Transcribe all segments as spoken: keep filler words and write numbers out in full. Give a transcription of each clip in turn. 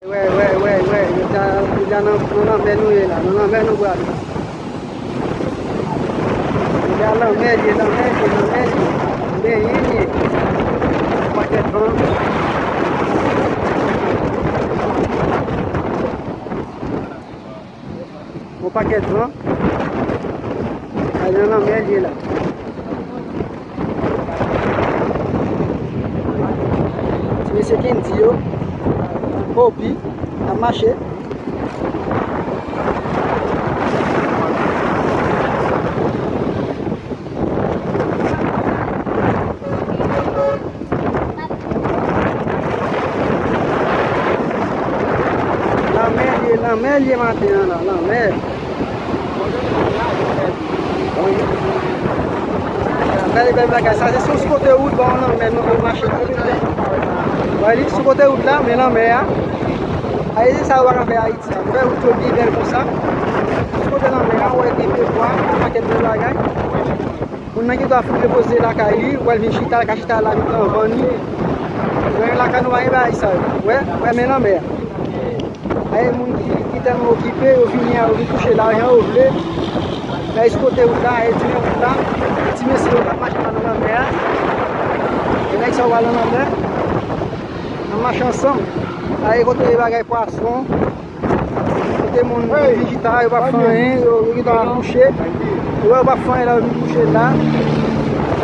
Wè, wè, wè, wè, yo deja, yo deja nan, nan lanmè nou ye la, nan lanmè nou pral. Yo deja lanmè l ye, lanmè l ye, lanmè l ye. Benyen l ye. Pakèt van. Yon pakèt van. Ay, nan lanmè l ye la. Ti mesye Kendy yo, Popi, ap mache. Lanmè l ye, lanmè l ye maten an la, lanmè. Gade bèl bagay, sa se sou kote wout, bon, lanmè, nou ap mache. Wè, li sou kote wout la, men lanmè a. Ayiti, sa yo pa ka fè Ayiti. Fè wout yo pi bèl konsa. Sou kote lanmè a, wè, gen pye bwa, pakèt bèl bagay. Moun nan gen dwa fin repoze lakay li, ou al vin chita, al ka chita la mitan van li. Gen lakay nou pa gen bagay sa yo. Wè, wè, men lanmè a. Ay, moun ki, ki tèlman okipe, yo vini a, yo vin kouche la, jan yo vle. Ay, sou kote wout la, ay, ti men wout la. Ti mesye yo k ap mache nan lanmè a. E nèg sa yo pral nan lanmè. N ap mache ansanm. Ay, kote bagay pwason. Kote moun vin chita, yo p ap fè anyen, yo, yo gentan kouche. Yo wè yo p ap fè anyen la, yo vin kouche la.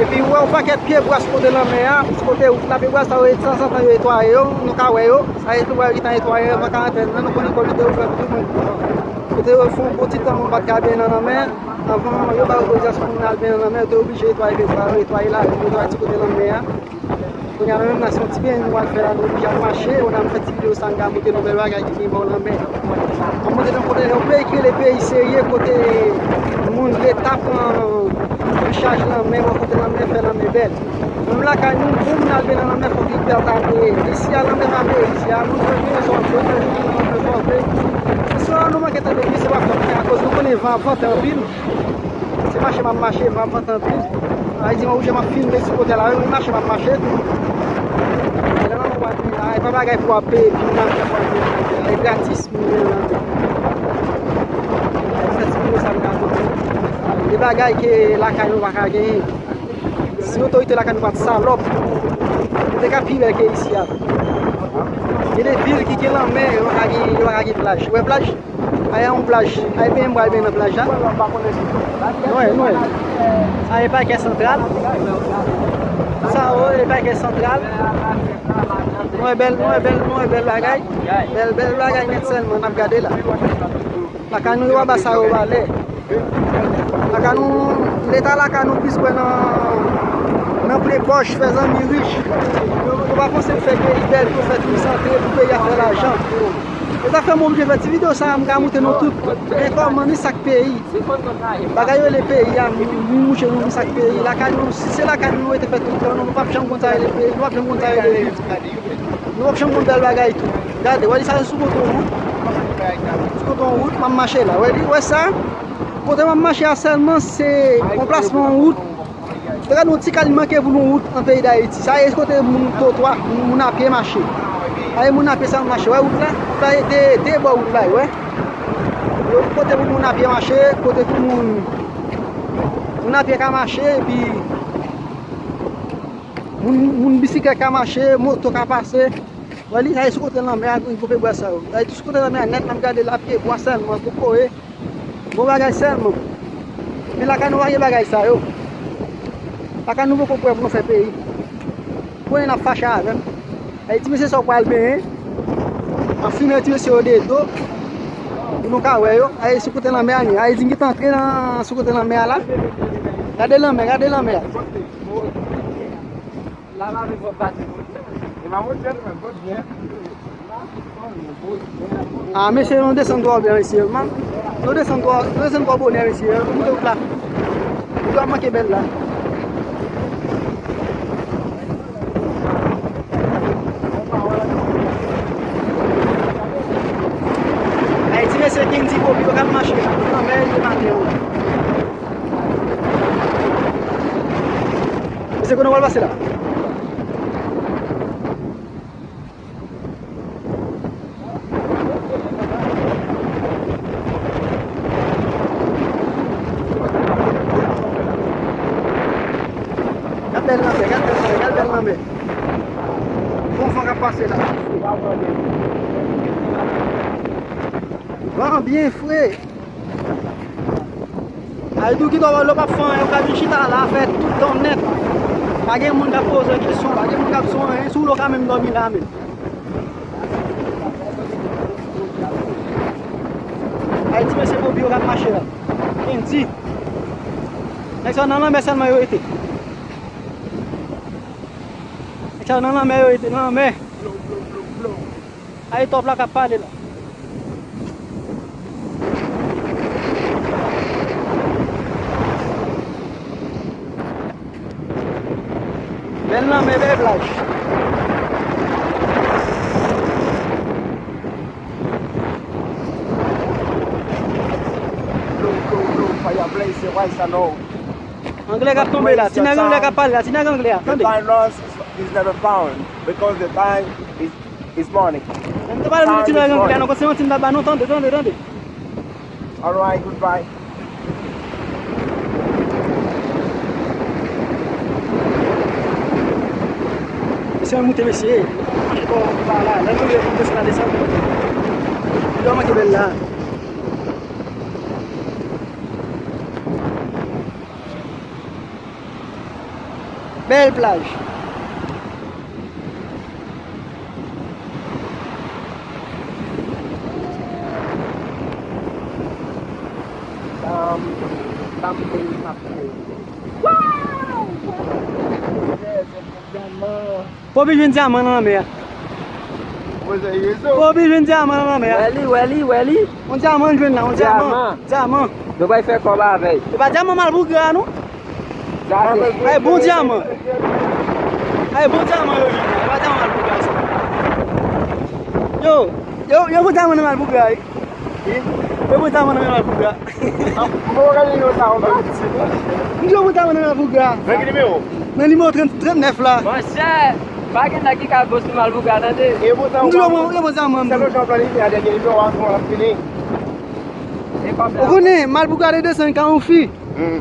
Epi ou wè yon pakèt pye bwa sou kote lanmè a, sou kote wout la, pye bwa sa yo, tanzantan yo netwaye yo, nou ka wè yo. Sa yo gentan netwaye anvan karantèn nan, nou konnen kòmite yo fè pou tout moun. Kote yo fè yon bon ti tan moun pa t ka benyen nan lanmè, anvan yo ba yo otorizasyon pou moun al benyen nan lanmè, yo te oblije netwaye pye bwa yo, netwaye lari, netwaye ti kote lanmè a. Kounye a nou menm nan se yon ti benyen nou pral fè la, nou oblije al mache, ou nan fè ti videyo sa, n ka montre nou bèl bagay ki gen bò lanmè. An montre nou kote yon peyi ki rele peyi serye, kote moun, Leta pran an chaj lanmè, bò kote lanmè, fè lanmè bèl. Menm lakay nou, pou moun al benyen nan lanmè, fòk li pètape. Isi a lanmè pa peye, isi a moun fè vini sòti, fè vini nan lanmè sòti. Isi a nou manke tande byen, se pa fòt mwen, akoz nou konnen van ap vante anpil. Se mache m ap mache, m ap vante anpil. Sa vle di, mwen oblije m ap filme sou kote la, wi, mache m ap mache tou. E nan lanmè w ap vin la, e pa bagay pou w ap peye, vin nan fè pou w ap vin. E gratis, moun vin nan. Sèt mil sa m ka konte. E bagay ke lakay nou pa ka genyen. Si otorite lakay nou pa t salòp, nou te ka pi bèl ke isi a. Gen de vil ki gen lanmè, yo pa ka gen, yo pa ka gen plaj. Ou wè plaj? Ay, yon plaj. Ay, benyen m pral benyen nan plaj la. Nou wè, nou wè. Sa e pakè santral. Sa o, e pakè santral. Nou wè bèl, nou wè bèl, nou wè bèl bagay. Bèl, bèl bagay nèt sèlman n ap gade la. Lakay nou yo aba sa yo valè. Lakay nou, Leta lakay nou plis kwè nan, nan plen pòch, fè zanmi rich. Yo, yo pa panse pou fè peyi bèl, pou fè touris antre, pou peyi a fè lajan. E sa fè m oblije fè ti videyo sa a, m ka montre nou tout. Men kòman ni sa k peyi. Bagay yo rele peyi a, m, m mouche nou ni sa k peyi. Lakay nou, si se lakay nou nou rete fè tout tan, nou, nou p ap janm konn sa rele peyi, nou p ap janm konn sa rele vi. Nou p ap janm konn bèl bagay tou. Gade, wè li sa se sou kote yon wout. Sou kote yon wout, m ap mache la. Wè li, wè sa? Kote m ap mache a sèlman, se yon plasman yon wout. Te gade yon ti kal li manke pou nou wout nan peyi Dayiti. Sa e kote moun twotwa, moun, moun apye mache. Sa e moun apye sa mache. Wè wout la? Wout la e de, de bò wout la, wè. Kote pou moun apye mache, kote pou moun, moun apye ka mache, epi moun, moun bisiklèt ka mache, moto ka pase. Wè li, sa e sou kote lanmè a, gwo pye bwa sa yo. Sa e tou sou kote lanmè a nèt, n ap gade la, pye bwa sèlman, kokoye. Bon bagay sèlman. Men lakay nou pa gen bagay sa yo. Lakay nou poko prè pou nou fè peyi. Kounye a n ap fache avè m. Ay, ti mesye sa w pral benyen. M ap filme ti mesye yo de do. Pou nou ka wè yo. Ay, sou kote lanmè a li. Ay, di m ki t antre nan sou kote lanmè a la. Gade lanmè, gade lanmè a. Ah, mesye, nou desann twò byen, mesye. Man, nou desann twò, nou desann twò bonè, mesye. Nou moute wout la. Wout la manke bèl la. Ay, ti mesye Kendy Popi yo k Kote nou pral pase la? Gad bèl lanmè, gad bèl lanmè, gad bèl lanmè. Bon van k ap pase la. Van an byen fre. Ay, tou ki dò lè w p ap fè anyen, ou ka vin chita la, fè tout tan nèt. Pa gen moun k ap poze w kesyon, pa gen moun k ap di w anyen, si w lè w ka menm dòmi la menm. Ay, ti mesye Bobby yo k ap mache la. Kendi. Nèg sa nan lanmè sèlman yo rete. Nèg sa nan lanmè yo rete, nan lanmè. Ay, Top la k ap pale la. Bèl lanmè, bèl plaj. Anglè k ap tonbe la. Ti nèg anglè k ap pale la. Ti nèg anglè a. Tande. Is never found because the time is, is morning. An te pale moun ti nèg anglè a, non, se yon ti nèg ba nou, tande, tande, tande. Alright, goodbye. Mesye, moute, mesye. Mache bò, ba la. Lè nou rive pou desann la, desann. Li dwe manke bèl la. Bèl plaj. Bobby jwenn dyaman nan lanmè a. Bobby jwenn dyaman nan lanmè a. Wè li, wè li, wè li. On dyaman l jwenn la, on dyaman. Dyaman. Dyaman. Nou pral fè kòb avè l. E pa dyaman Malpougra non. Gade. Ay, bon dyaman. Ay, bon dyaman yo jwenn la. E pa dyaman Malpougra sa. Yo, yo, yo bon dyaman nan Malpougra wi. Yo bon dyaman nan Malpougra. M poko gade nimewo sa ankò. M di yo bon dyaman nan Malpougra. Nan ki nimewo? Nan nimewo trant, trant nèf la. Monchè, pa gen nèg ki ka bon sou Malpougra, tande. M di yo bon, yo bon dyaman. Sèl jan planifye a dènye nimewo a, kòman l ap fini. Ou konnen, Malpougra te desann kay yon fi.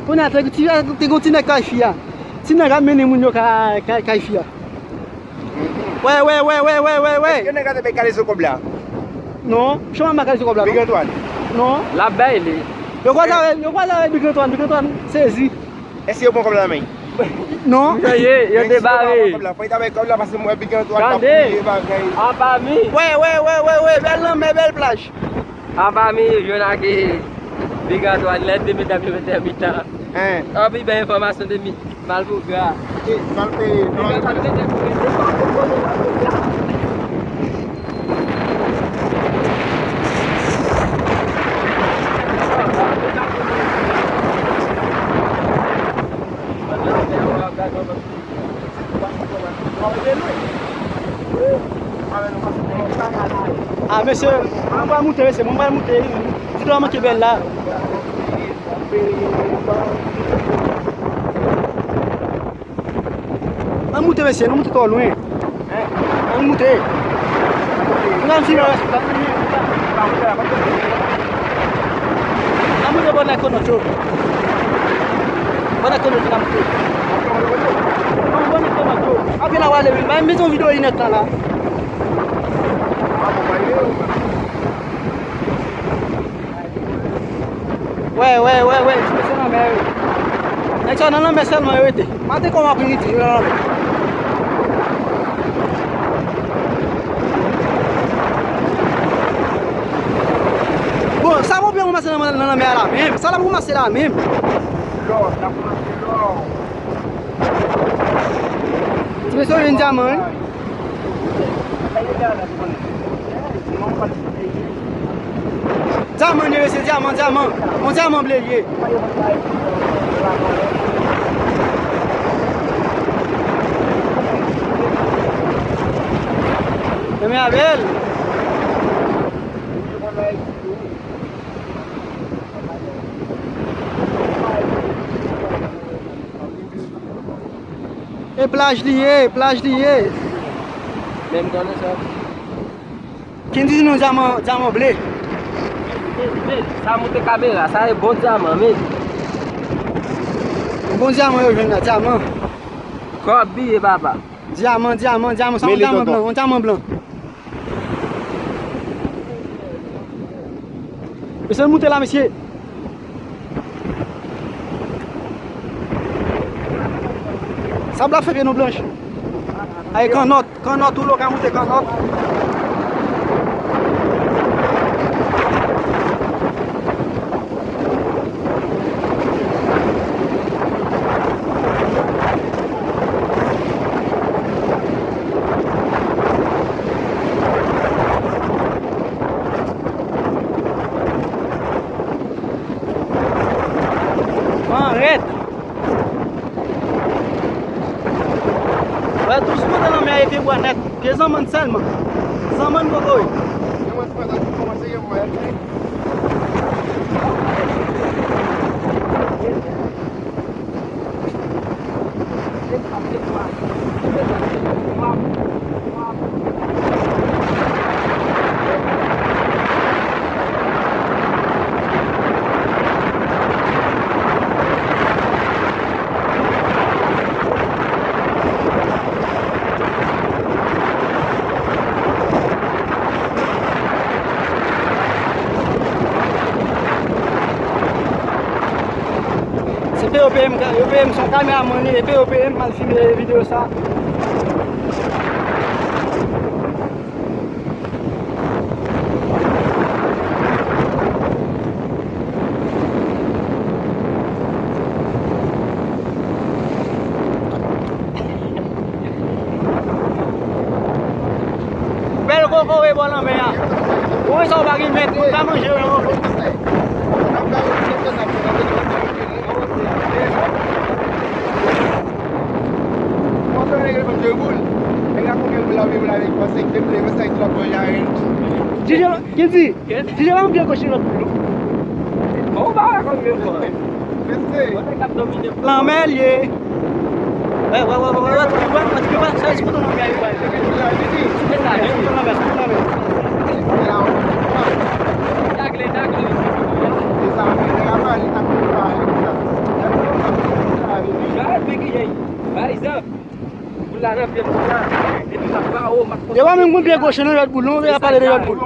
Kounye a, te, te, te gon ti nèg kay fi a. Ti nèg ap mennen moun yo kay, kay, kay fi a. Wè, wè, wè, wè, wè, wè, wè. Èske nèg la te bay kale sou kòb la? Non, chòman pa kale sou kòb la, non. Big Antoine? Non. L ap bay li. Yo kwaze avè, yo kwaze avè Big Antoine, Big Antoine sezi. Èske yo pran kòb la nan men? Non. Yo ye, yo te bare. Fò yo ta bay kòb la, paske m wè Big Antoine ap fouye bagay. Anba mi. Wè, wè, wè, wè, wè, bèl lanmè, bèl plaj. Anba mi, jwenn ak Big Antoine, lè de medam yo mete mitan. Anpi bèl enfòmasyon de mi. Malpougra. A mesye, mwen pral moute mesye, mwen pral moute. Ti dwa manke bèl la. Ann moute mesye, nou moute twò lwen. Ann moute. Nou ann fini. Ann moute bò nèg konòt yo. Bò nèg konòt yo n ap moute. Bò nèg konòt yo. Apre la wale vin. Ba m mete yon videyo inèdtan la. Wè, wè, wè, wè, ti mesye nan lanmè yo. Nèg sa nan lanmè sèlman yo rete. Maten kòm apremidi yo nan lanmè. Bon, sa pwoblèm ou pase nan, nan lanmè a la menm. Sa l ap ranmase la menm. Ti mesye yo jwenn dyaman wi. Dyaman, mesye, dyaman, dyaman. On dyaman ble l ye. Renmen avè l. E plaj li ye, plaj li ye. Menm konnen sa. Kendy di nou dyaman, dyaman ble. Men, men, sa moute kamera, sa e bon dyaman, men. Bon dyaman yo jwenn la, dyaman. Kòb biye, papa. Dyaman, dyaman, dyaman, sa yon dyaman blan, yon dyaman blan. Mesye, moute la, mesye. Sab la fè pye nou blanch. Ay, kannòt, kannòt, ou lo ka moute kannòt. Van rèd. Wè, tout sou kote lanmè a e pye bwa nèt. Pye zanmann sèlman. Zanmann kokoye. Se P O P M, yo peye m, se yon kameramann li, e P O P M, m al filme videyo sa. Bèl kokoye bò lanmè a. Ou wè sa, ou pa gen mèt, ou pa manje yo non. Kendy, Kendy pa yon pye goch nan lòt boul non. Bon, ou pa wè kòm yo fò. Lanmè l ye. Wè, wè, wè, wè, wè, wè, wè, wè, wè, sa, eskou ton lanmè a, wè. Eskou ton lanmè, eskou ton lanmè. Tagle, tagle. Ba, men ki jay. Ba, izan. Yo pa menm konn pye goch yo nan jwèt boul non, y ap pale de jwèt boul.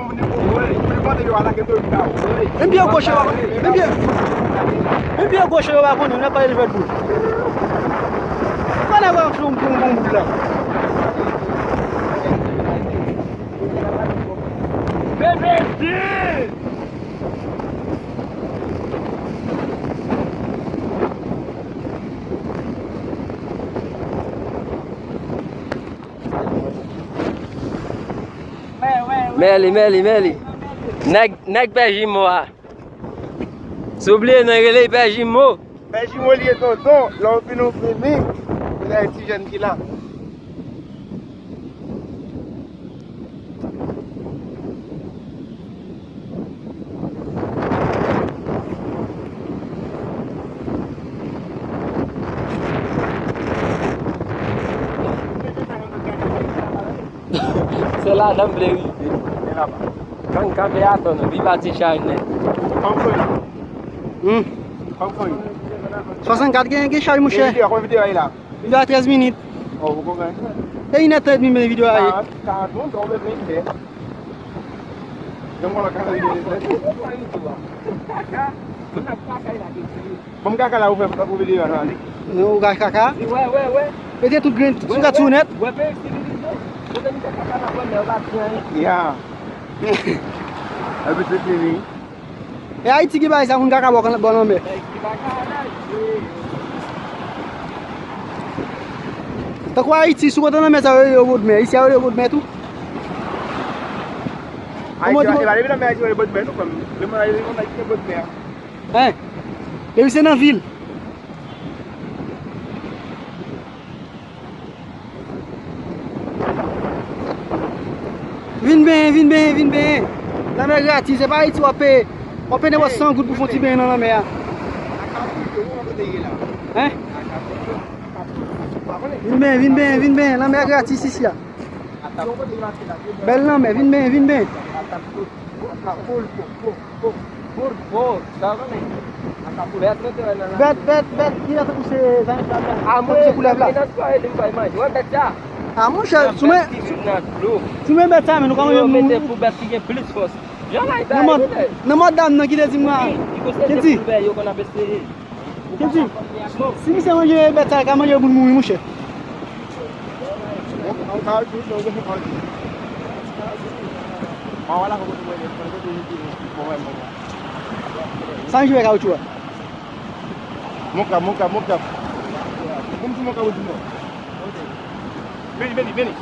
Menm pye goch yo pa konnen, menm pye, menm pye goch yo pa konnen, y ap pale de jwèt boul. Konnen wè yon bon, bon boul la. Bebe di! Mèli, mèli, mèli. Nèg, nèg pè jimo a. Si w bliye non, rele l pè jimo. Pè jimo li ye tonton, lè w vin ou vini, se ti jèn ki la. Se ladan m vle rive. Gang kanpe atann ou, viva ti chay nèt. Fanm fanm. Hmm. Fanm fanm. Swasannkat gen, gen chay, monchè. Videyo, konbyen videyo a ye la? Li a trèz minit. Oh, ou konprann? E inèdtan edmi men videyo a ye. Karant, karant minit, ou bezwen fè. Bon, kaka la, ou fè pou videyo a, non, ale. Non, ou gade kaka? Wè, wè, wè. Mete tout grenn, tout sou kat sou nèt. Wè, men sivilize. Kote misye kaka la, wè, men yo pa di anyen. Ya. Epi se fini. E Ayiti ki bay sa, moun kaka bò, bò lanmè. Tankou Ayiti, sou kote lanmè sa yo rele yo bòdmè. Isi a yo rele yo bòdmè tou. Ayiti, e pa depi lanmè Ayiti yo rele bòdmè tou, frè m. Lemonn Ayiti, lemonn Ayiti, bòdmè. Hein? Depi se nan vil. Vin benyen, vin benyen, vin benyen. Lanmè gratis, se pa Ayiti w ap peye. W ap peye nenpòt san goud pou fè yon ti benyen nan lanmè a. Hein? Vin benyen, vin benyen, vin benyen. Lanmè a gratis isi a. Bèl lanmè, vin benyen, vin benyen. Bèt, bèt, bèt, ki la tankou se zanmi sa la. Tankou se koulèv la. A monchè, si w wè, si w wè bèt sa, men nou ka manje moun. Nan mò dam nan ki te di m la. Ki di? Ki di? Si misye manje bèt sa, li ka manje moun mouri, monchè. Sa misye fè kawotchou a? Mon krab, mon krab, mon krab. Bon, ti mon krab, ti mon. Vini, vini, vini.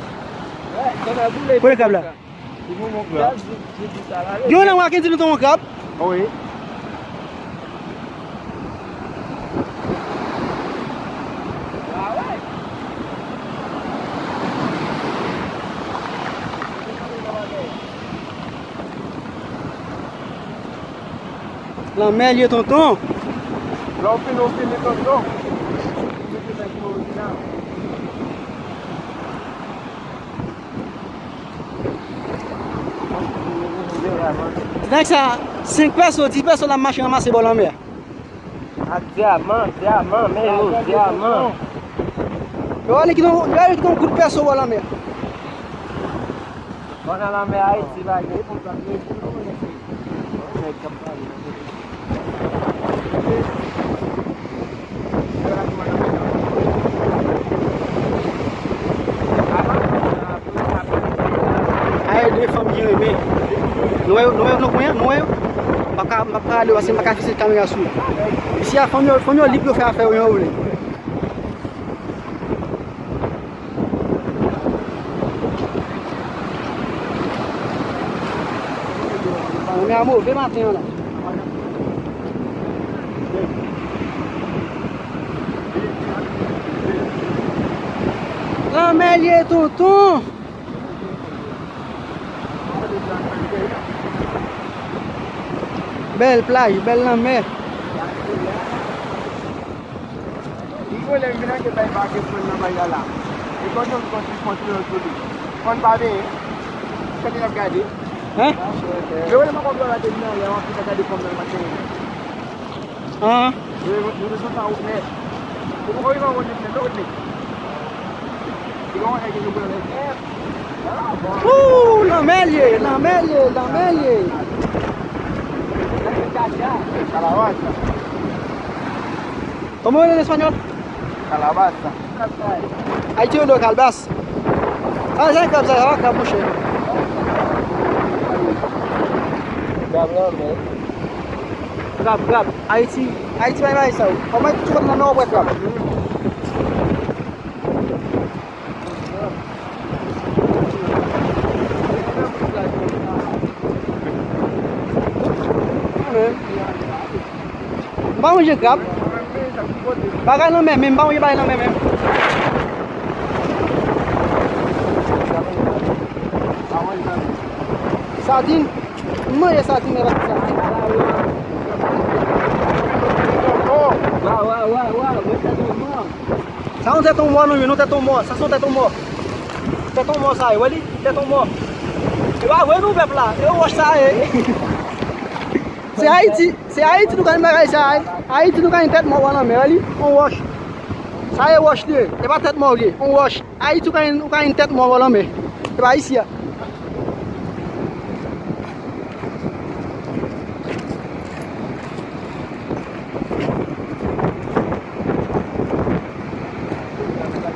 Kote krab la? Gen yon nèg Mackendy nou te wè yon krab. Wi. Lanmè l ye, tonton. Lè w fini, w fini, tonton. Nèg sa, senk pèso, dis pèso l ap mache ranmase bò lanmè a. Ak dyaman, dyaman, men yo, dyaman. Yo ale kite yon, yo ale kite yon kout pèso bò lanmè a. Bò nan lanmè Ayiti pa gen. Aye de fanm ki renmen. Nou wè yo, nou wè yo, nou konnen, nou wè yo. M pa ka, m pa ka ale paske m pa ka fikse kamera sou yo. Isi a, fanm yo, fanm yo lib, yo fè afè yo jan yo vle. Lanmè a move maten an la. Lanmè l ye, tonton. Bèl plaj, bèl lanmè. M konnen m vin anke bay pake pran nan bay la la. E kòm yon konti konti yon sou li. Konn pa benyen. Kòm l ap gade. Hein? Men wè, m pa konprann la te vin anlè, w ap vin gade kòm nan maten. Hein? Wi, nou te sot nan wout nèt. Ou poko rive an wout nèt, men wout nèt. Ou lanmè l ye, lanmè l ye, lanmè l ye. Calabaza. Kòman yo rele l espanyòl? Calabaza. Ayiti yo rele l kalbas. Sa, sa krab, sa, sa pa krab, monchè. Krab lanmè. Krab, krab. Ayiti, Ayiti pa bay sa yo. Kòman tout kote nan nò w wè krab? M pa manje krab. Bagay lanmè menm, m pa manje bagay lanmè menm. Sadin, m manje sadin, men pa sadin. Sa yon tèt yon mò, non, yon tèt yon mò. Sa se yon tèt yon mò. Tèt yon mò sa ye, wè li? Tèt yon mò. E pa vre non, pèp la. E wòch sa ye. Se Ayiti, se Ayiti nou konn bagay sa ye. Ayiti nou konn tèt mò bò lanmè, wè li? Yon wòch. Sa ye wòch li ye. E pa tèt mò li ye. Yon wòch. Ayiti ou konn, ou konn tèt mò bò lanmè. E pa isi a.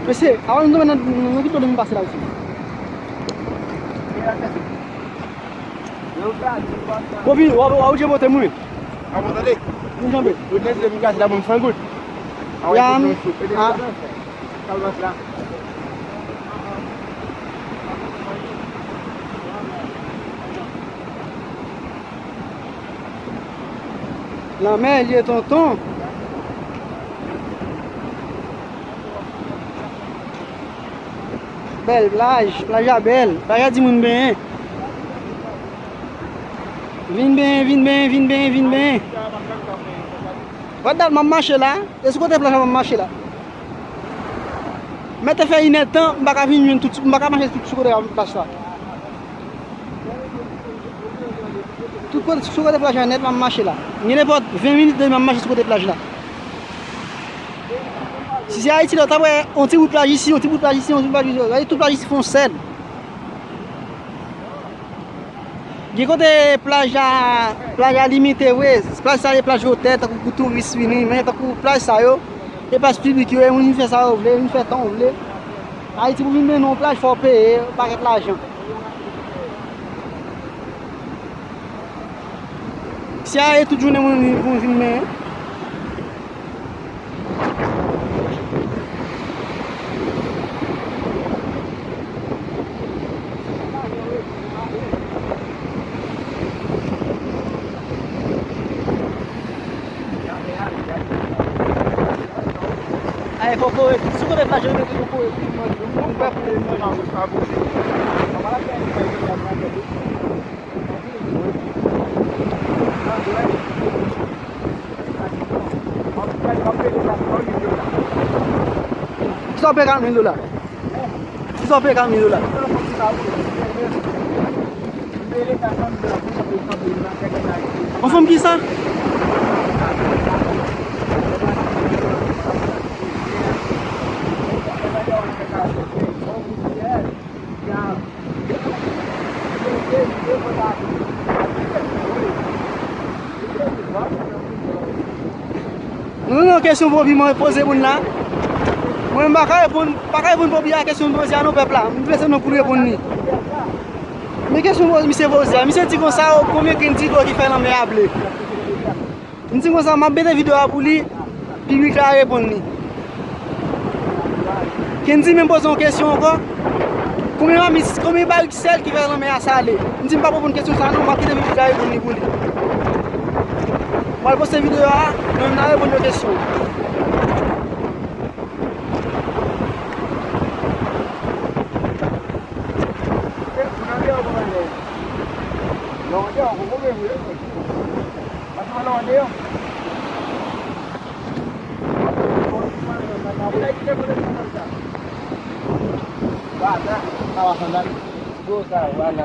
Mesye, avan nou tonbe nan, nan, nan ki dlo nou pase la isi? Bobi, w ap, w ap oblije pote m wi. Avan tande. Nou janbe. Ou te di m gaz la pou m san goud. Yan. Kalbas la. Lanmè l ye, tonton. Bèl plaj, plaj la bèl. Plaj la di moun benyen. Vin benyen, vin benyen, vin benyen, vin benyen. Wè dat m ap mache la. E sou kote plaj la m ap mache la. Mèt fè inèdtan, m pa ka vin jwenn tout, m pa ka mache tout sou kote plaj la. Tout kote, sou kote plaj la nèt, m ap mache la. M gen nenpòt ven minit depi m ap mache sou kote plaj la. Si se Ayiti la, w ta wè yon ti bout plaj isi, yon ti bout plaj isi, yon ti bout plaj isi. Gade tout plaj isi fè yon sèl. Gen kote plaj la, plaj la limite vre. Plaj sa e plaj otèl, tankou pou touris vini, men tankou plaj sa yo, e plaj piblik yo, e moun vin fè sa yo vle, vin fè tan yo vle. Ayiti pou vin mennen yon plaj, fò w peye yon pakèt lajan. Si a ye tout jounen moun vin, moun vin mennen. Ay, kokoye, sou kote plaj yo mete kokoye. Kisa w peye kat mil dola? Kisa w peye kat mil dola? Yon fanm kisa? Nou nan kesyon Bobby mwen poze moun la. Mwen m pa ka reponn, pa ka reponn Bobby a kesyon m poze a non pèp la. M vle se nou pou reponn li. Men kesyon misye poze a, misye di konsa, o, konbyen grenn dilo ki fè lanmè a ble? M di konsa, m ap mete videyo a pou li, piblik la reponn li. Kendy menm poze yon kesyon ankò. Konbyen mamit, konbyen barik sèl ki fè lanmè a sale? M di m p ap reponn kesyon sa a non, m ap kite piblik la reponn li pou li. M pral poste videyo a, mwen menm n a reponn yo kesyon.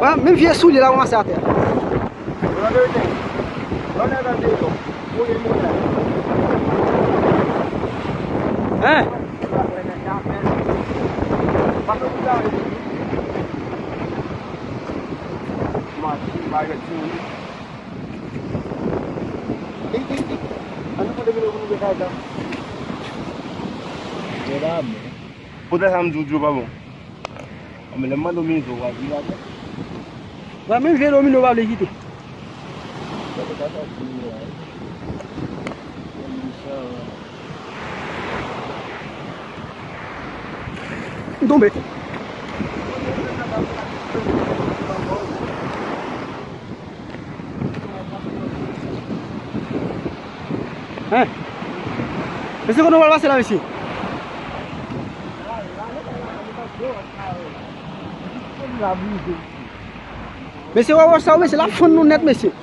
Wa, menm vye soulye la ranmase atè. Hein? Machin, bagay, ti moun. Ey, ey, ey. Ann nou konte videyo pou nou vin kay sa. Medam. Poutèt sa m di w, Djo pa bon. Anben, lè m mande w mizo, w ap di l atè. Mwen menm, vye domino pa vle kite. M tonbe. Hein? Mesye, kote w pral pase la, mesye? Mesye, wè wòch sa, mesye, l ap fann nou nèt, mesye.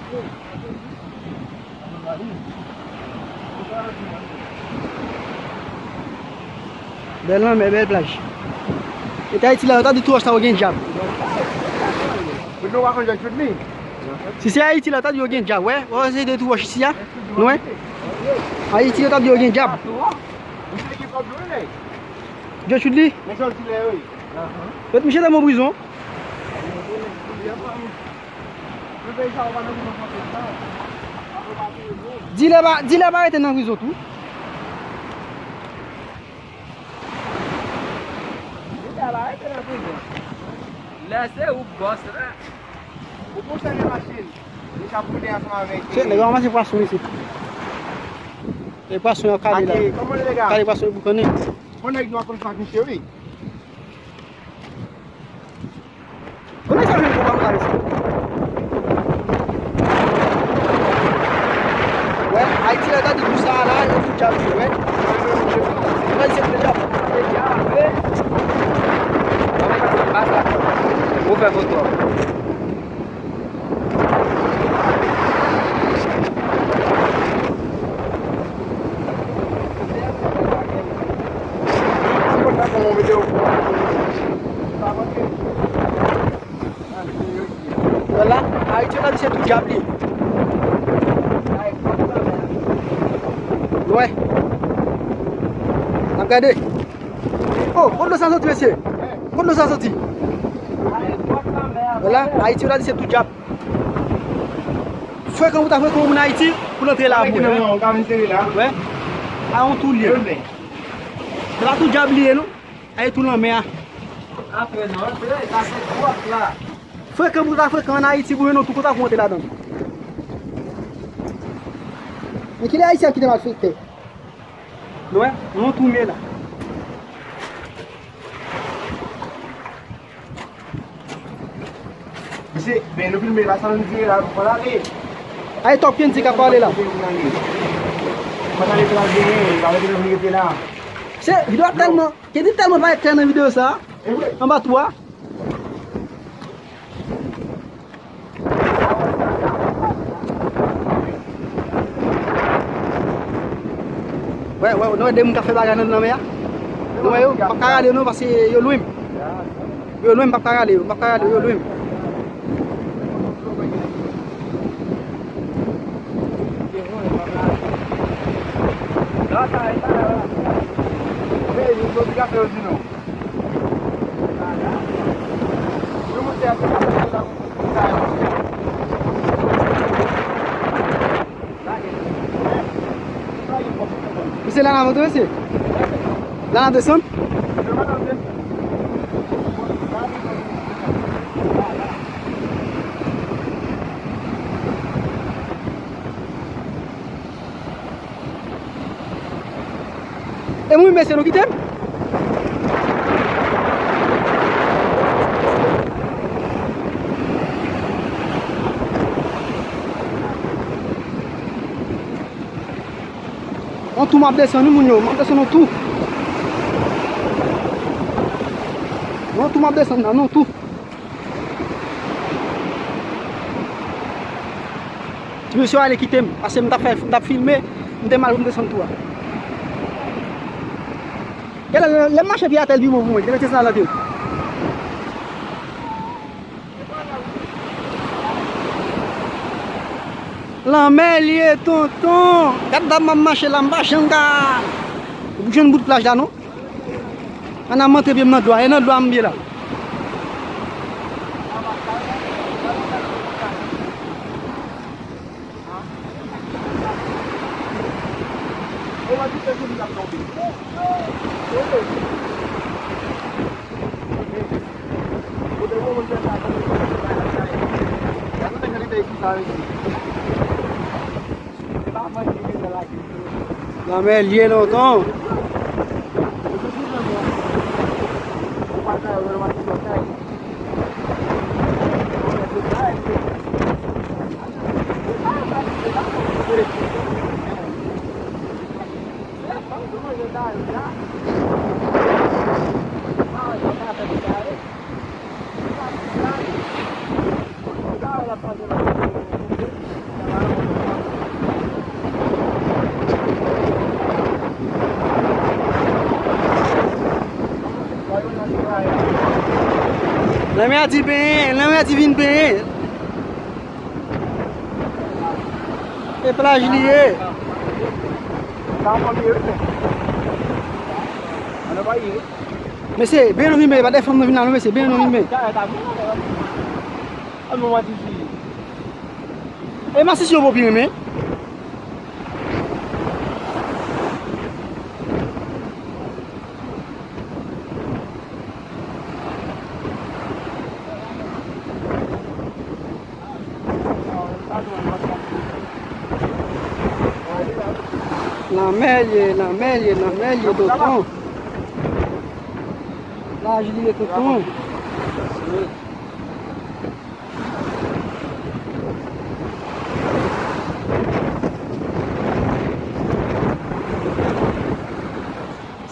Bèl lanmè, bèl plaj. E Ayiti la, yo ta di tou wòch sa yo gen dyab. Si se Ayiti la, yo ta di yo gen dyab, wè. Wè, se de tou wòch isi a. Nou wè? Ayiti, yo ta di yo gen dyab. Djo Chudly. Met misye nan bon prizon. Dilè pa, dilè pa rete nan prizon tou. Dilè pa rete nan prizon. Lè se ou bòs la. Ou pou sèvi machin. Li ka boule ansanm avèk. Se nèg yo ranmase pwason isit. E pwason yo kale la. Kale pwason yo boukannen. Bon, nèg nou ap konn sa misye wi. Konnen sa jwenn konpa konsa mesye. Wè, Ayiti la ta di pou sa la, yo fout djab li, wè. Mwen se pou djab. Ou fè foto. Li se tou dyab li ye. Wè. N ap gade. Oh, kot dlo sa soti, mesye? Kot dlo sa soti? Vwala, Ayiti, yo ta di se tou dyab. Frekan pou ta frekan moun Ayiti, pou l antre la pou mwen. Wè. A yon tou li ye. Se pa tou dyab li ye, non. Ay tou lanmè a. Frekan pou ta frekan ann Ayiti, pou jwenn yon tou, kote w ap monte ladan l. Men kilè Ayisyen ap kite malfektè? Nou wè, nou yon tou men la. Mesye, men nou filme la, sa nou dire la, nou pral ale. Ay, Top Kendy k ap pale la. Pral ale, pral vini, pral vini, vini rete la. Se, videyo a tèlman, Kendy tèlman parèt klè nan videyo sa a. E vre. Anba tou a. Wè, wè, nou wè de moun k ap fè bagay nan lanmè a? Nou wè yo, m p ap ka rale yo non, paske yo lwen m. Yo lwen m, m p ap ka rale yo, m p ap ka rale yo, yo lwen m. Misye la nan moto, mesye. La nan desann. E mwen, mesye, nou kite m. Yon tou m ap desann, wi, moun yo. M ap desann yon tou. Yon tou m ap desann la, yon tou. Ti mesye ale kite m, paske m t ap fè, m t ap filme, m te mal pou m desann tou a. Genlè, lè, lè m mache pye atè, l pi bon pou mwen, te mete sa nan tèt. Lanmè l ye, tonton. Gad dam m ap mache la, m pa janm ka jwenn bout plaj la, non. Ann a m antre pye m nan dlo a. E nan dlo a m ye la. Lanmè l ye lontan. Lanmè a di benyen, lanmè a di vin benyen. E plaj li ye. Mesye, benyen nou vin benyen, pa de fanm nou vin la non, mesye, benyen nou vin benyen. E masisi yo pou pi renmen. Lanmè l ye, lanmè l ye, lanmè l ye, tonton. Plaj li ye, tonton.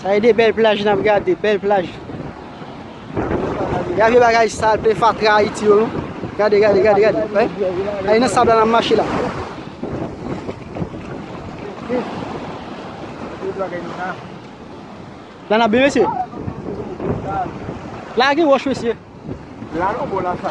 Sa e de bèl plaj n ap gade, bèl plaj. Gade bagay sal, pe fatra Ayiti yo, non? Gade, gade, gade, gade. Wè? Ay nan sab la n ap mache la. La n ap benyen, mesye. La gen wòch, mesye. La non, bon, la sa.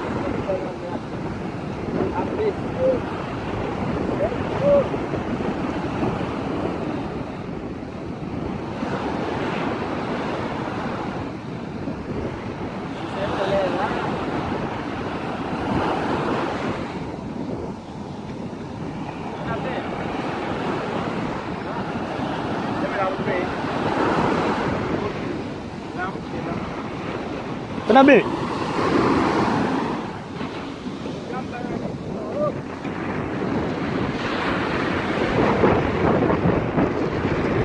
Tande.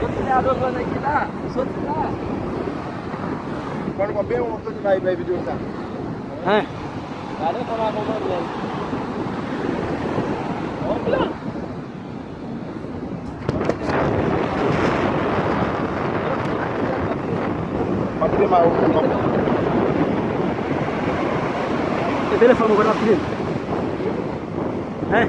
Soti la, dòkè nèg ki la. Soti la. Fò nou byen soti bay bay videyo sa. Hein? Gade kòman konprann menm. Bon plan. E telefòn mwen konn ap kite. Hein?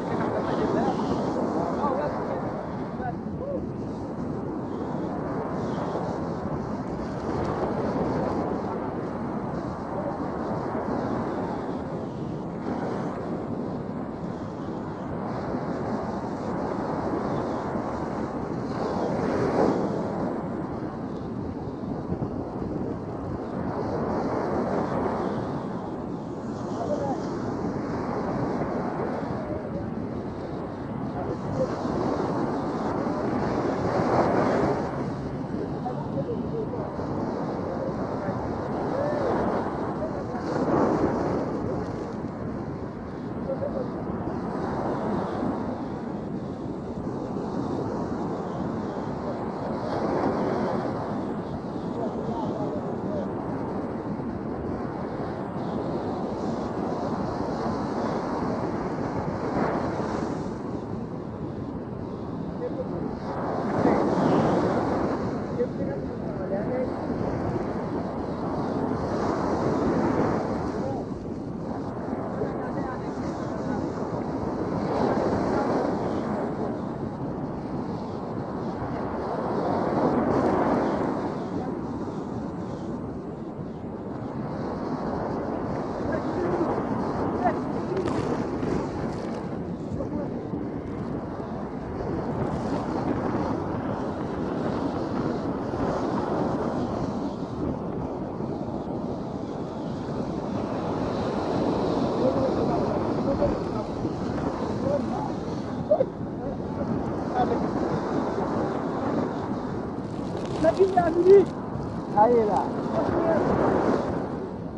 Aye la.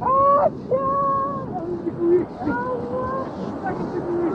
Ah, tcha! Ah, li kouri. Ah, sa ki te kouri.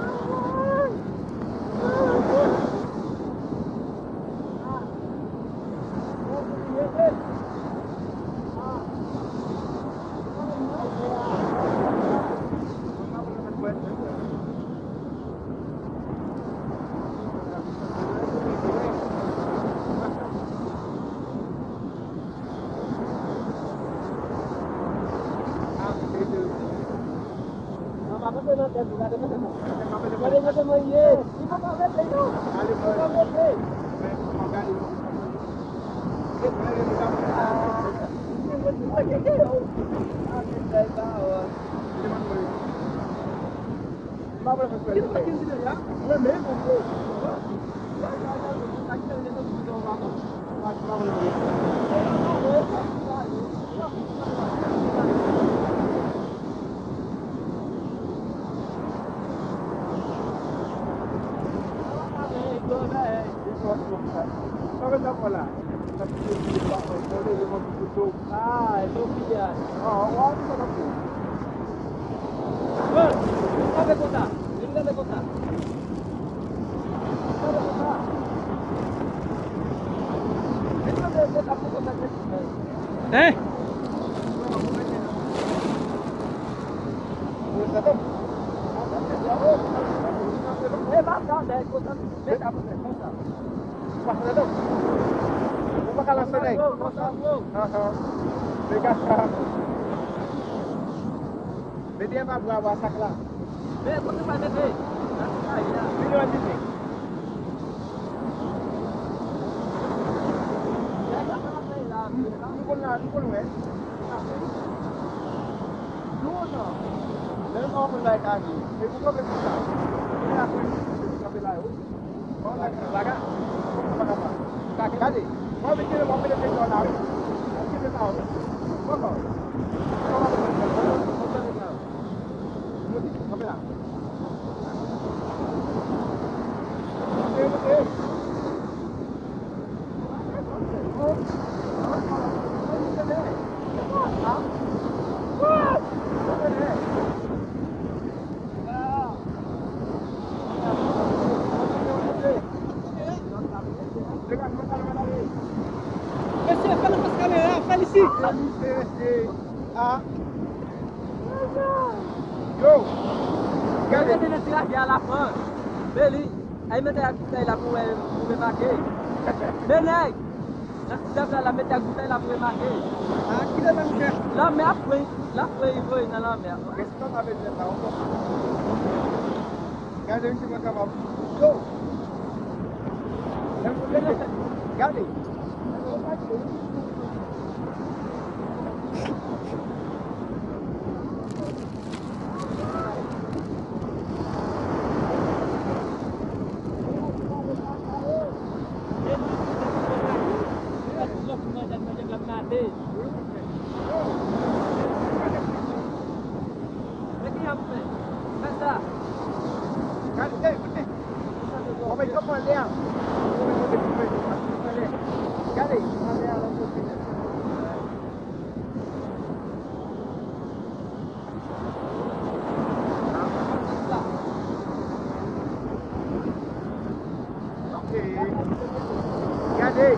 Hein? Dèyè konsa, met ap fè konsa. Ou pa fè nèg. Ou pa ka lanse nèg. Konsa, bro. Ahan. Dega sa. Mete anba bra w a sak la. Men kote w pral mete? Nan ti kay la. Vini wè mizik. Nou konn la, nou konn wè. Nou konn la. Lè nou pa konn bay kade. E pou kanpe konsa. Vini la pou kanpe la yo. Gade. Mwen mete mwen mete peryòd la wi. Mwen mete sa wi. Mwen mwen. Mwen mete sa wi. Mwen mete sa wi. Mesye, fè l fas kamera, fè l isit. Yo! Gade! Gade nan ti ravye a la, pran. Beli, ay mete ak boutèy la pou wè, pou remake. Men nèg! Nan ti djab la, l ap mete ak boutèy la pou remake. A, ki lè nan misye? Lanmè ap pran, l ap pran voye nan lanmè. Respè pa bezwen sa ankò. Gade misye pa kapab. Yo! Gade! Gade! Ok. Gade.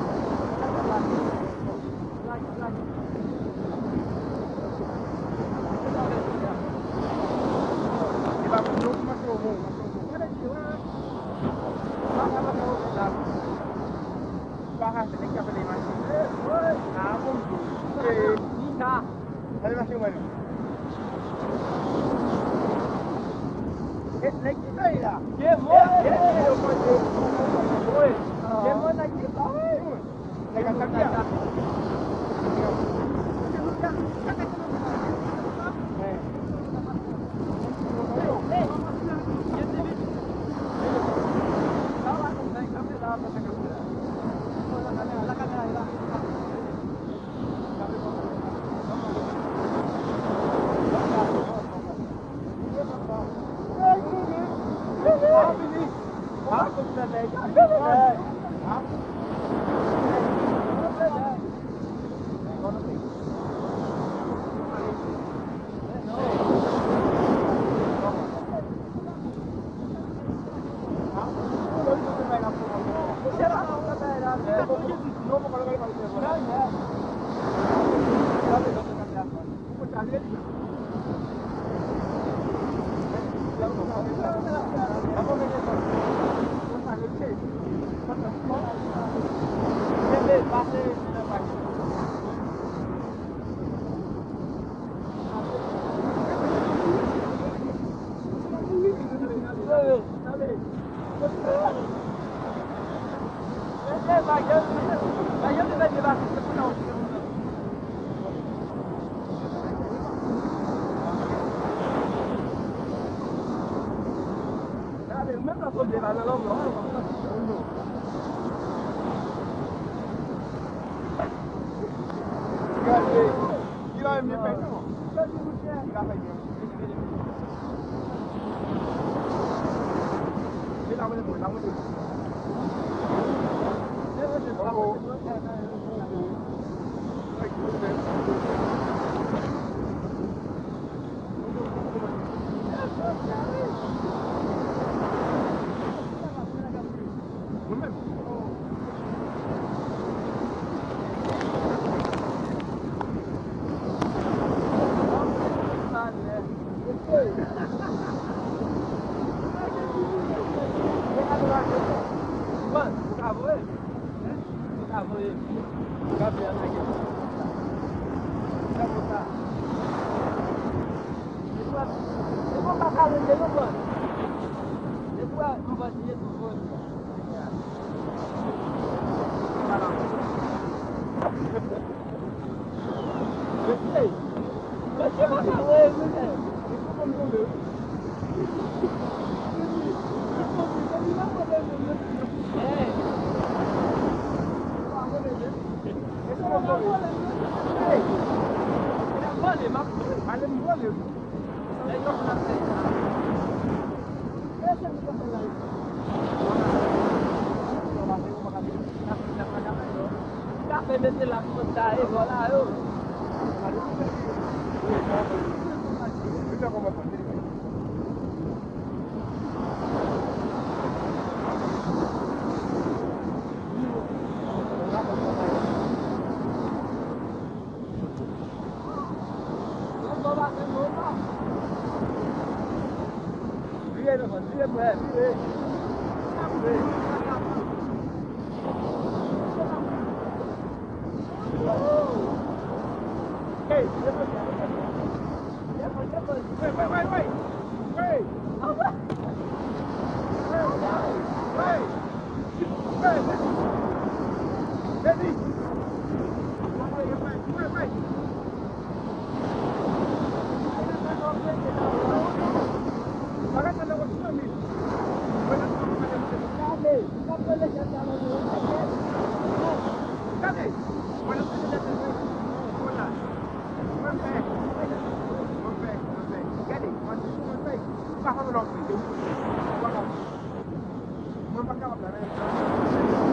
E pa pou nou, mache yo bon, mache yo bon. Gade, pa ka, pa ka, pa ka. Pa ka, se nèg k ap ale machin. Ah, bon. Eh, Nika. Ale machin mwen. Eh, nèg ki sa ye la? Demon. Eh, eh, yo pote. Wi. Demon nèg ki sa ye? Nèg ap fè byen. Gade, li pa menm fè non. Li pa fè byen. Li pa monte, li pa monte. Oh, oh. Kafe mete la sou ta e vòla yo. Mwen pa kapab la, men.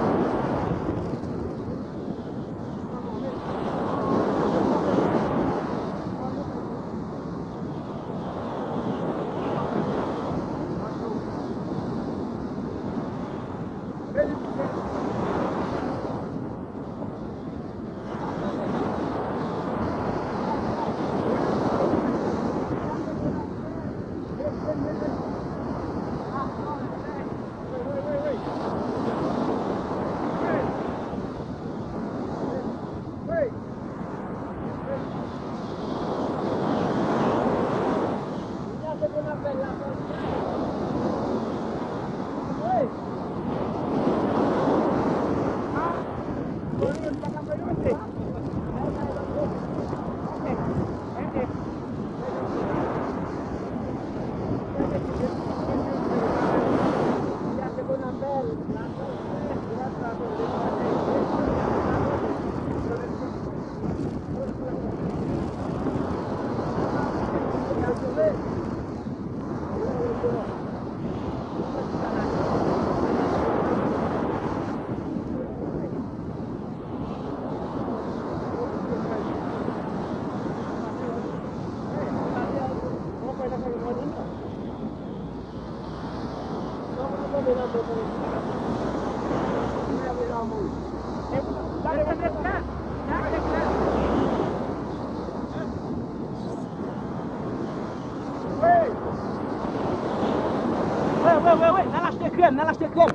Wi, wi, wi, wi, n al achte krèm, n al achte krèm.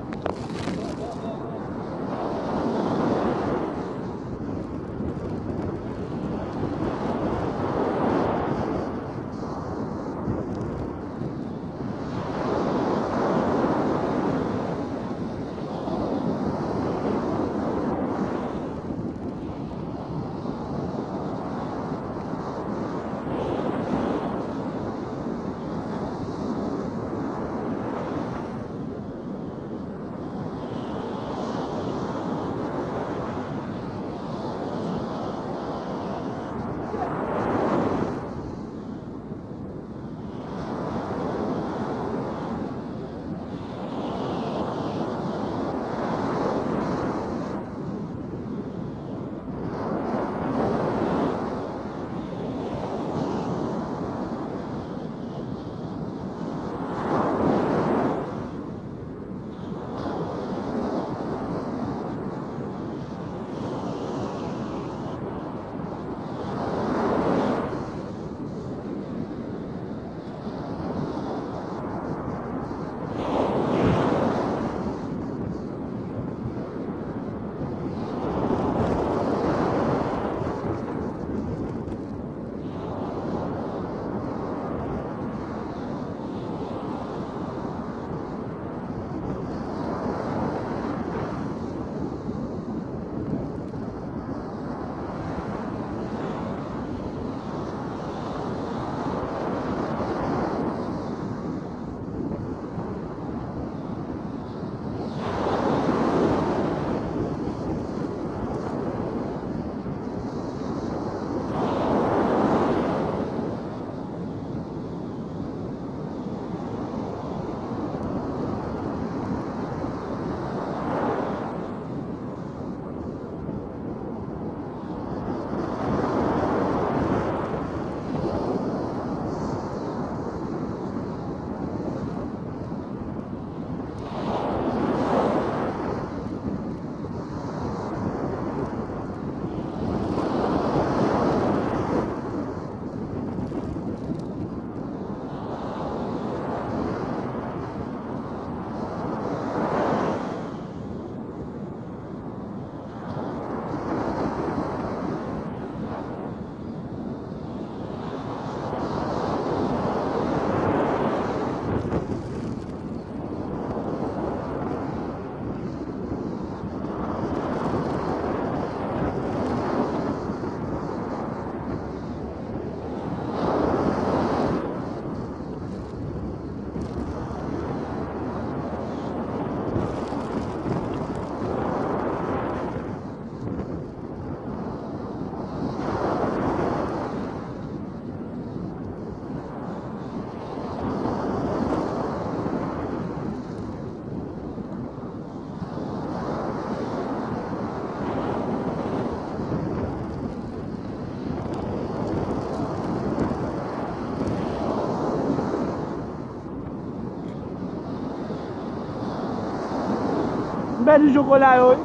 Gade chokola yo, wi.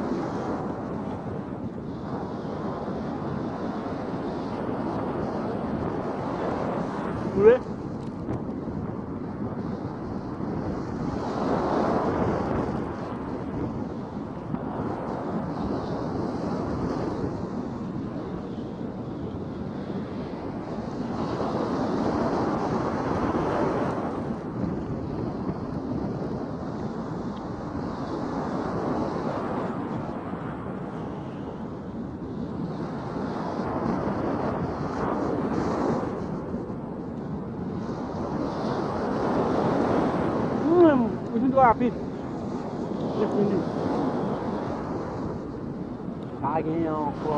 Wi. Hmm, ou vin twò rapid. Li fini. Pa gen ankò.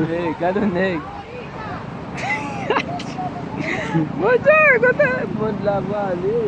Hey, gade yon nèg. Monchè, kote mond la prale?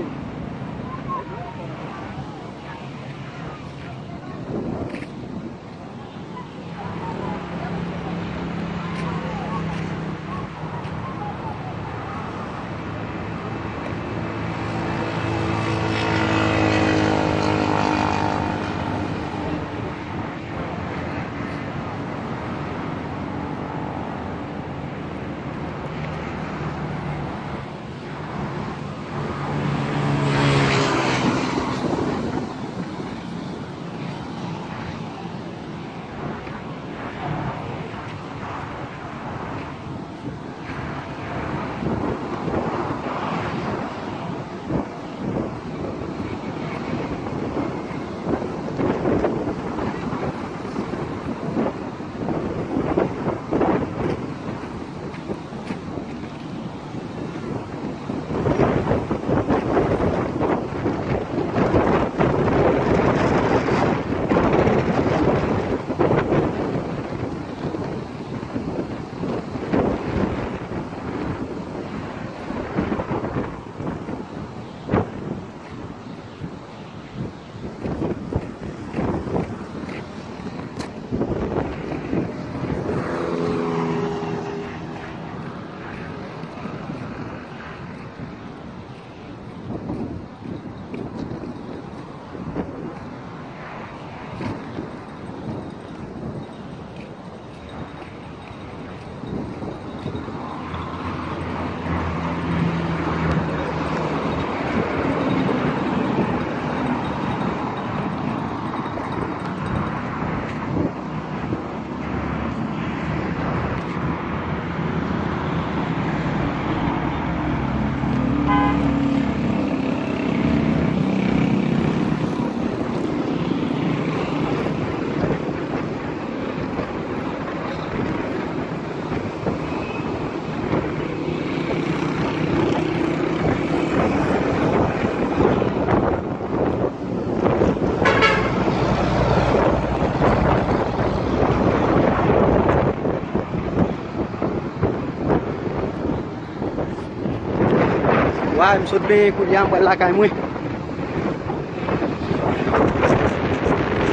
Wa, m sot benyen kounye a, m pral lakay mwen.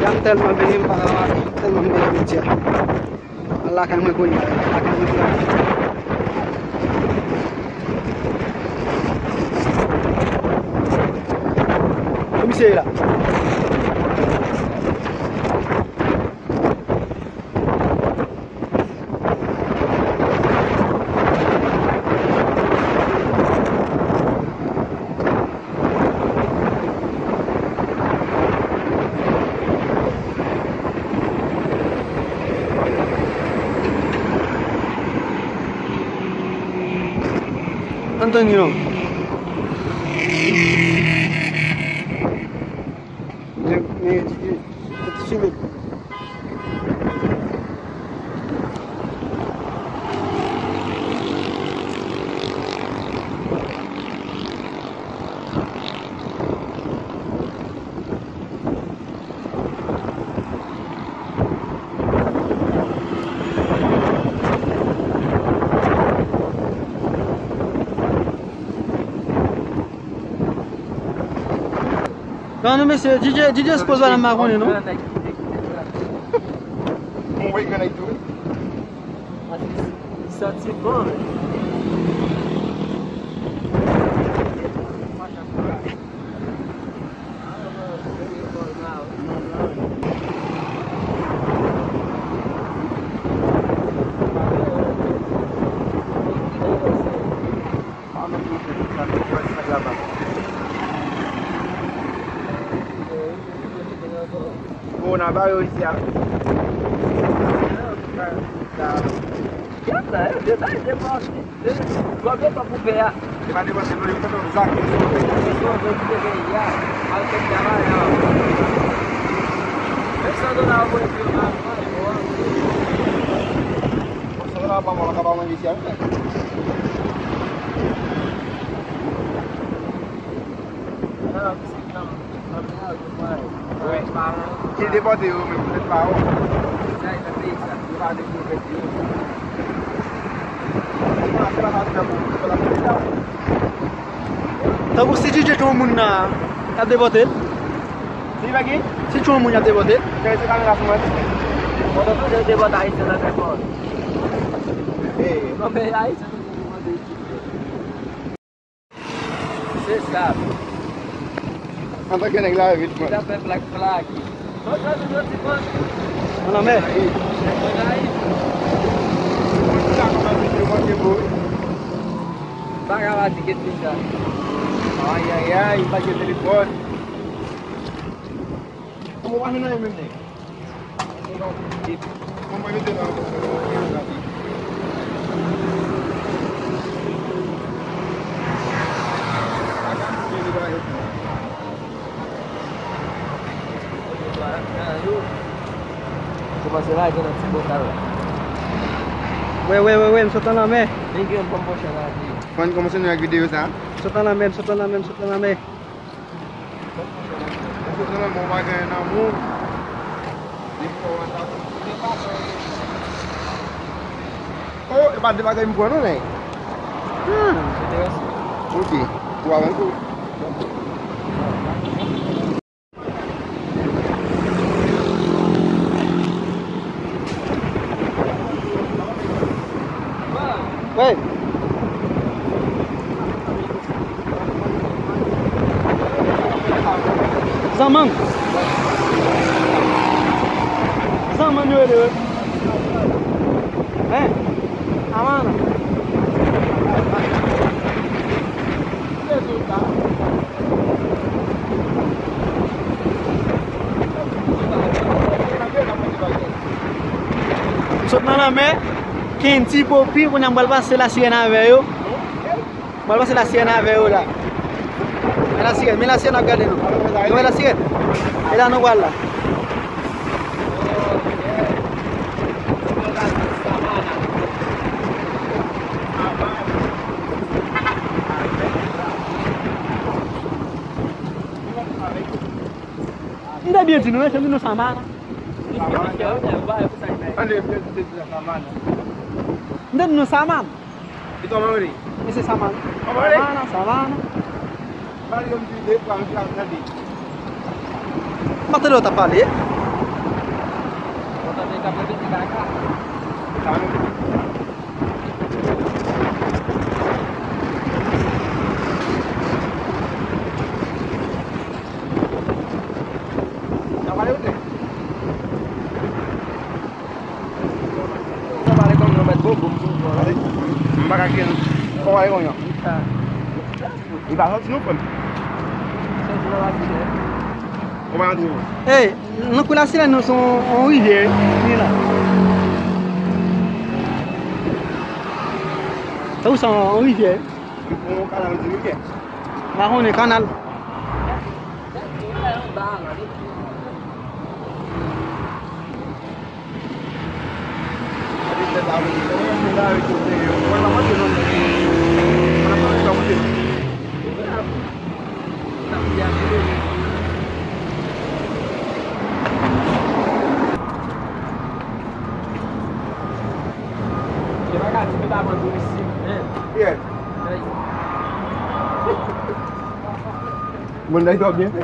Ya m tèlman benyen, m pa ka pale, tèlman m benyen jodi a. Lakay mwen kounye a, lakay mwen kounye a. Komisè la. Antonio. Men, men, men, men, men, Nan, non, mesye, D J, D J sipoze pa nan makonnen, non? Mwen wè granèg tou, wi. Li santi bon. Bon, n a bare yo isi a. Gad la, yo desann depanse. Twòp depanse pou pè a. Se pa depanse non, yo fè yon zak. Yo fè yon zak pou pè a. Al fè travay la. Menm san dola yo voye pou yo pa pran, yo pran. Bon, san dola pa mò, la ka pa manje isi a, wi. Wi. Ki depòte yo menm, poutèt pa yo. Tankou si D J te yon moun nan, y ap depòte l. Si pa ki? Si te yon moun, y ap depòte l. Kè se kamera sou mwen. Mwen tankou yo depòte Ayisyen nan trè fò. Hey. Non, men Ayisyen toujou depòte isit. Se sa. Antanke nèg la vit, man. Li ta fè plak plak. Nan lanmè. Nèg mwen la, wi. Sa kòmanse te manke, bro. Pa ka pati kèt li sa. Ay, ay, ay, pa gen telefòn. Kòman w pa jwenn anyen menm, nèg? Kòmanse lage nan ti bòt la. Wè, wè, wè, wè, m sot nan lanmè. Nèg yo ban m pòchè la, wi. Fò n kòmanse nou ak videyo sa. M sot nan lanmè, m sot nan lanmè, m sot nan lanmè. Ou sot nan lanmè, ou pa gen nan mou. Oh, e pa de bagay m pran non, nèg. Hmm. Ok. Ou avè m tou. Wi. Zanmann. Zanmann yo rele yo. Hein? Amana. M sot nan lanmè, Kendy, Popi, kounye a m pral pase Lasirèn avè yo. M pral pase Lasirèn avè yo la. Men Lasirèn, men Lasirèn ap gade nou. Nou wè Lasirèn? E la nou pral la. M te byen di nou, men se nou Samana. M te di nou Samana. Kòman w rele? Mesye Samana. Kòman w rele? Samana, Samana. Pale yon ti de fwa, m te ap tande. M pa tande w t ap pale. Ou tande k ap repete kaka. Sa menm. N ap pale ou te? Ou pale kòm yon mèt bobo, m sou pran. M pa ka gen. Ou pale kòm yon. Li pa sòti non, frè m. Sòti nan Lasirèn. Ou pa antre non. Hey, nan kou Lasirèn nou se yon, yon rivyè, wi, la. Sa ou se yon rivyè? Yon kanal, yon rivyè. M pa konnen kanal. Yes. Moun nan twò byen fè.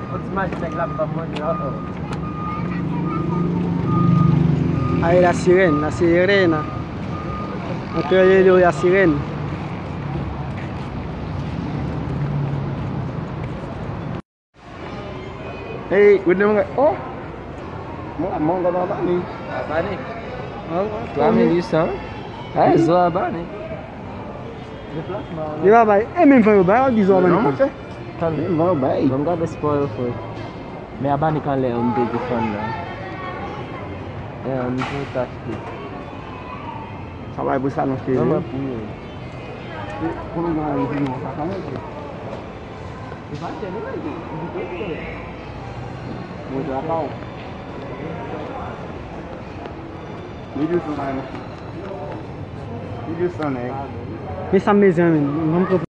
Yon ti mach nèg la m pa manje ankò. Ay, Lasirèn, Lasirèn. Antre yo, Lasirèn. Hey, Widney, mwen, oh! Mwen, mwen, mwen, abòne. Abòne. Twa mil uit san. Ay, zo abòne. Yo pa bay. E menm fè yo bay, yo di zo abòne. Non, monchè. Tann. Menm fè yo bay. Bon, gade spò yo fè. Men abòne kan lè yo m te di fann nan. E, m te achte. Sa bay pou sa non, cheri. Mwen, mwen, pou yo. E, pou nou gade, pou nou, sa kanmenm. Men sa, mezanmi, m